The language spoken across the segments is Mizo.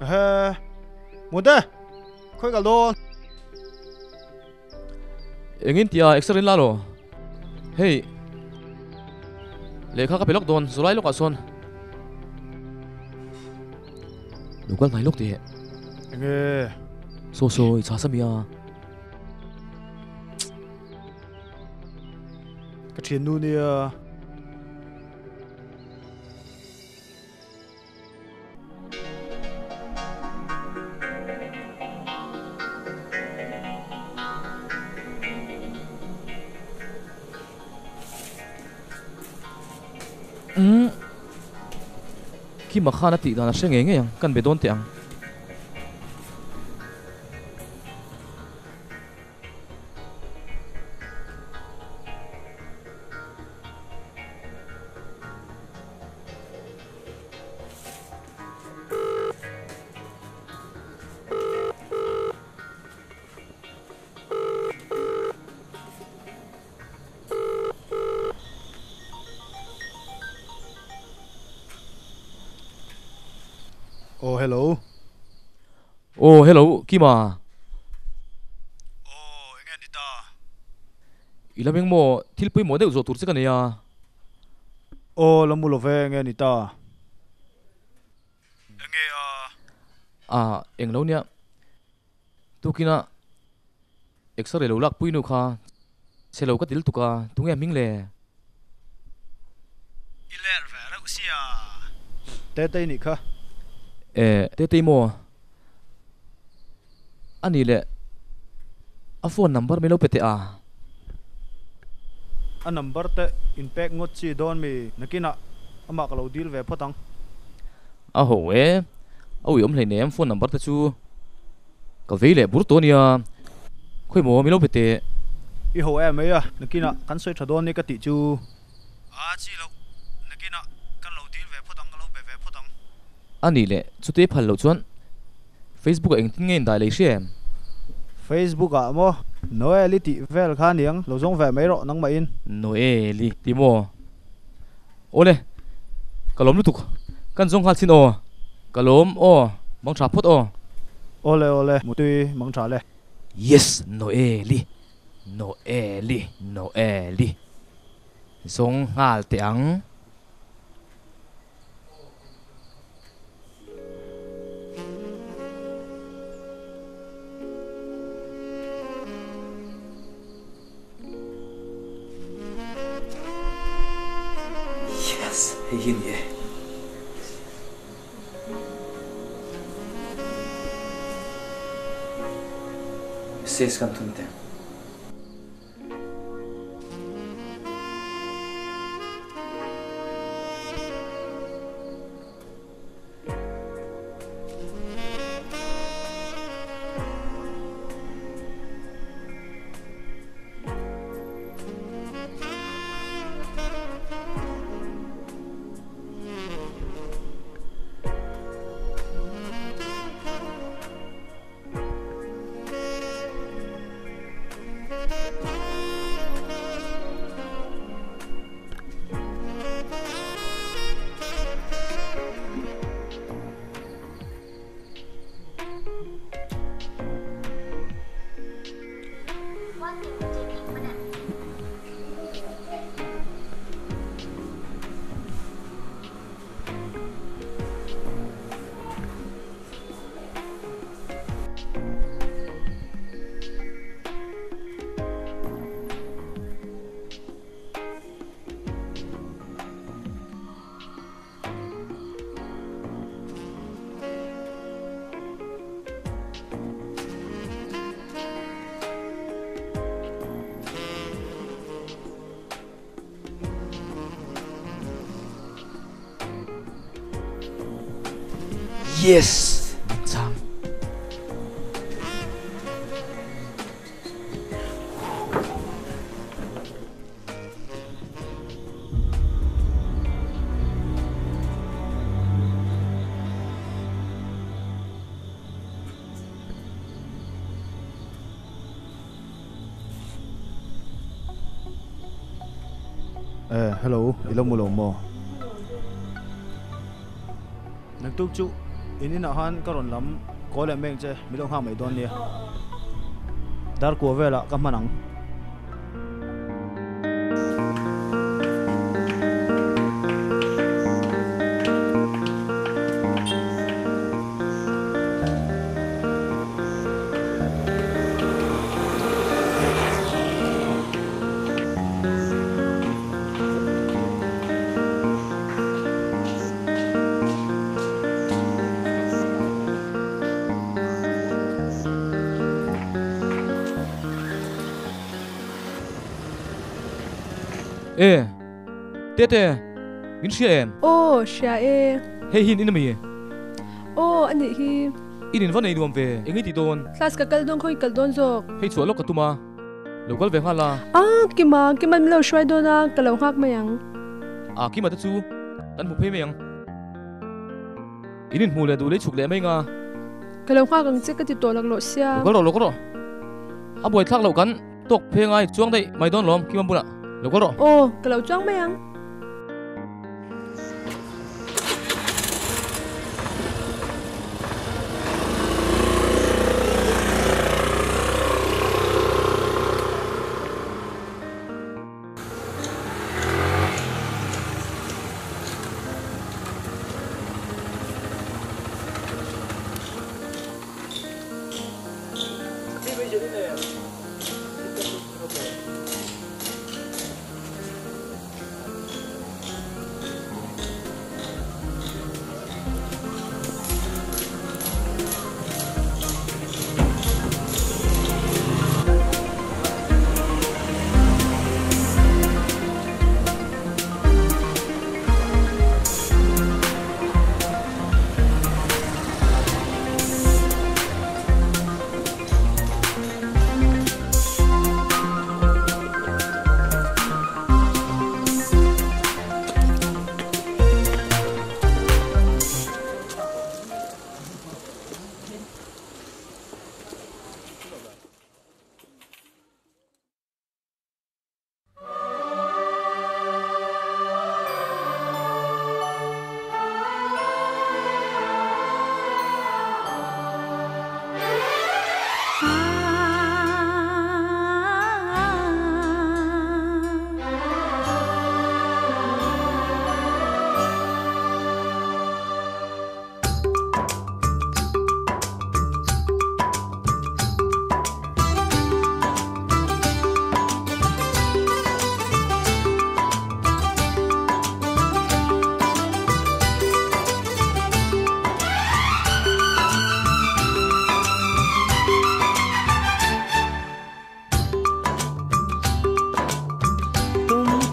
Ehe. Muante, khawi kal dawn? Engin tia exer in la lo? Hei, lehkha ka pe lawk dawn, zawlai lawkah sawn. Lo kal hnai lawk teh. Enge? Saw saw, i chhas ami a. Ka thiannu nia. Umm Kima khan a tih dan a hre ngei ngei ang, kan be dawn teh ang. Aw hello. Aw hello Kima. Aw enge ni ta? I lam engmaw thil pawimawh deuh zawh tur che ka nei a. Aw la mu lo ve enge ni ta? Enge a? A englo nia tukina X-ray lo lak pui nu kha chhe lo ka til tuk a tunge hming le? I ler ve reuh sia. Tetei nih kha. E Tetei maw? A nih leh a phone number min lo pe teh a. A number te in pek ngawt chi dawn mi nakinah amah ka lo deal ve phawt ang. A ho e, a uiawm hleinem phone number te chu ka vei leh bur tawh ania, khawi maw min lo pe teh. I ho em mai a, nakinah kan sawi tha dawn ni ka tih chu. A chi loh, nakinah kan lo deal ve phawt ang, ka lo be ve phawt ang. A nih leh chute phal loh chuan Facebook ah engtin nge in dah lei hria em? Facebook ah maw? Noel i tih vel kha aniang, lo zawng ve mai rawh nangmah in. Noel i ti maw? Awle, ka lawm lutuk, kan zawng nghal chin aw. Ka lawm aw, mang tha phawt aw. Awle awle, mutui mang tha le. Yes, Noel i, Noel i, Noel i zawng nghal teh ang. Yes, hei hi a ni e. Message kan thun teh. Yes! Min chang. Eh, hello, i lo mu lo maw? Naktuk chu In inah khan ka rawn lam kawi leh mek che min lo nghak mai dawn nia. Dar kua velah ka hman ang. E, Tete, min hria em? Aw, hria e. Hei hi in ami? Aw, a nih hi. In in va nei nuam ve, eng i ti dawn? Class ka kal dawn, khawi kal dawn zawk? Hei chhuah lawk ka tum a. Lo kal ve nghal a. A, Kima, Kima'n min lo hruai dawn a, ka lo nghak mai ang. A, Kima te chu kan hmu phei mai ang. In inhmuh leh duh lei chhuk leh mai nga. Ka lo nghak ang che ka ti tawh laklawh sia. Lo kal rawh, lo kal rawh. A buaithlak loh kan tawk phei ngai chuang daih mai dawn lawm Kima bulah. Lo kal rawh. Aw, ka lo chuang mai ang.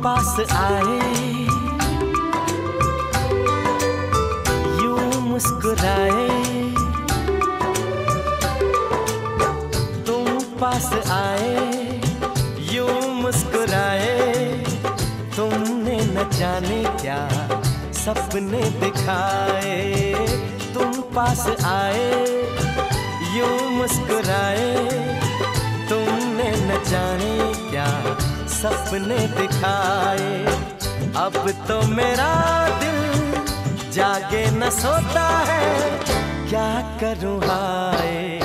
पास आए यूं मुस्कुराए तुम पास आए यूं मुस्कुराए तुमने न जाने क्या सपने दिखाए तुम पास आए यूं मुस्कुराए तुमने न जाने क्या सपने दिखाए अब तो मेरा दिल जागे न सोता है क्या करूं हाय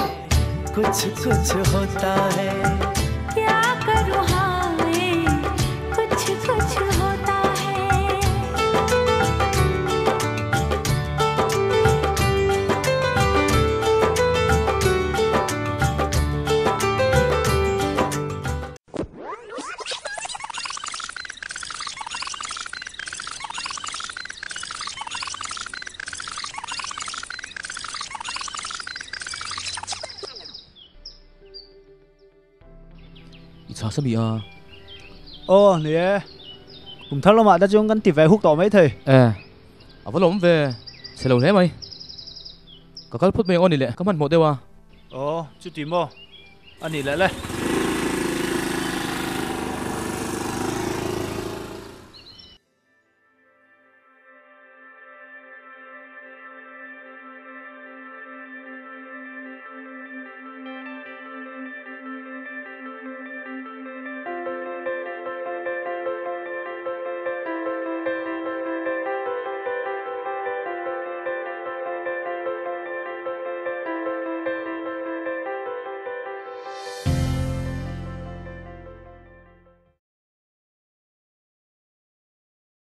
कुछ कुछ होता है क्या करूं हाय कुछ कुछ होता है। I chha sa mi a. Aw ni e. Kum thar lamah te chuan kan ti ve huk tawh mai thei. E, a va lawm ve. Chhe lo hle mai. Ka kal phut mai ang aw ni le, ka hmanhmawh deuh a. Aw, chuti maw? A nih leh le.